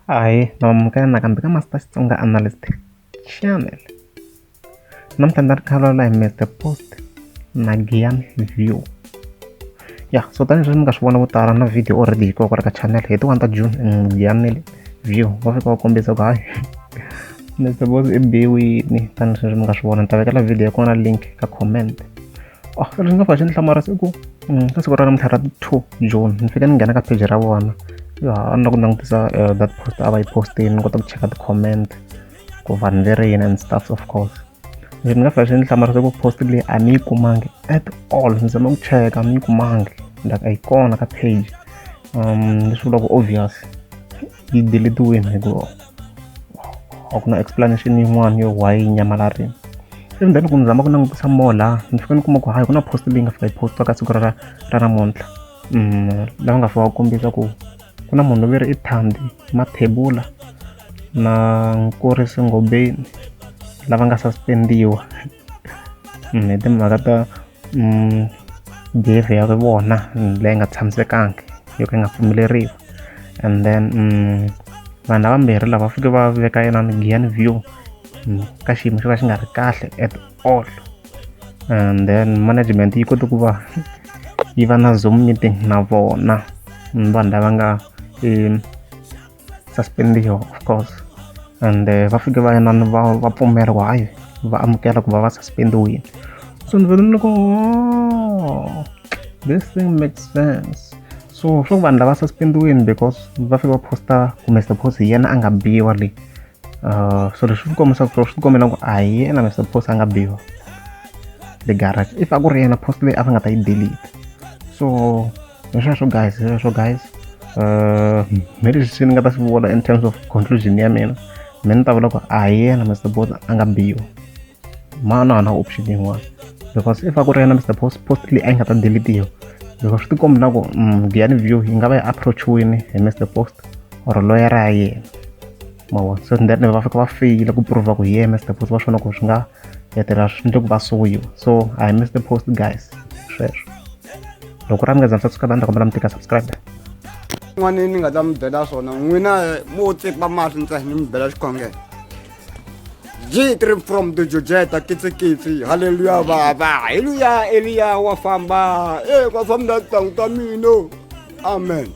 Ahee na amukela nakambe ka Master Xitsonga Analyst Channel. Namuntlha ni ta ri kha hi Mister Post na Giyani View. Ya so tanihileswi mi nga swi vona vo tala na video already yi kona kwala ka channel hi ti 1 ta June Giyani View va fika va kombisa ku hayi Mister Post i biwini tanihileswi mi nga swi vona ni ta vekela video ya kona link ka comment. Oh, leswi nga fika xi ni hlamarisa i ku ka siku ra namuntlha ra 2 June ni fike ni nghena ka page ra vona ya a ni la ku langutisa that post a va yi postini ni kota ku cheka ti-comment ku vanhu ve ri yini and stuff of course. Leswi ni nga fika xi ni hlamarisa ku post leyi a ni yi kumangi at all ni zama ku cheka a ni yi kumangi like a yi kona ka page leswi vulaka obvious yi deletiwini hikuva a ku na explanation yin'wana yo why yi nyamalarile. Even then loko ni zama ku langutisa more laha ni fika ni kuma ku hayi ku na post leyi nga fika yi postiwa ka siku ra ra namuntlha lava nga fika va kombisa ku ku na munhu ve ri i Thandi Mathebula na Nkurisi Ngobeni lava nga suspendiwa hi timhaka ta behavior ya vona leyi nga tshamisekanga yo ka yi nga pfumeleriwi and then vanhu lavambirhi lava fike va veka yena Giyani View ka xiyimo xo ka xi nga ri kahle at all and then management yi kote ku va yi va na zoom meeting na vona vanhu lava nga suspendiwa of course and va fike va inani va va pfumela ku hayi va amukela ku va va suspendiwile so ni vele ni ku oh, this thing makes sense so swo vanhu lava suspendiwini because va fika va posta ku Mr Post hi yena a nga biwa le so leswi swi kombisa ku swi kombela ku a hi yena Mr Post a nga biwa le garage if a ku ri yena post leyi a va nga ta yi delete so hi sweswo guys hi sweswo guys me leswi ni nga ta swi vula in terms of conclusion ya mina me ni ta vula ku a hi yena Mr Post a nga biwa mana na option yin'wana because if a ku ri yena Mr Post post leyi a yi nga ta deletiwa because swi tikomba na ku Giyani View yi nga va yi approach-wini hi Mr Post or lawyer ya yena ma vona so then va fika va feyila ku prova ku hi yena Mr Post va swi vona ku swi nga hetelela swi endle ku va suwiwa so a hi Mr Post guys sweswo loko ra mi nga za mi subscribe a ni ta kombela mi tika subscribe. N'wana ni nga ta mi byela swona n'wina mo tsipa mahlo ntsena ni mi bela xikhongelo G3 from the Jojeta kitsikitsi haleluya baba haleluya Eliya wa famba e wa famba tangu ta mina amen.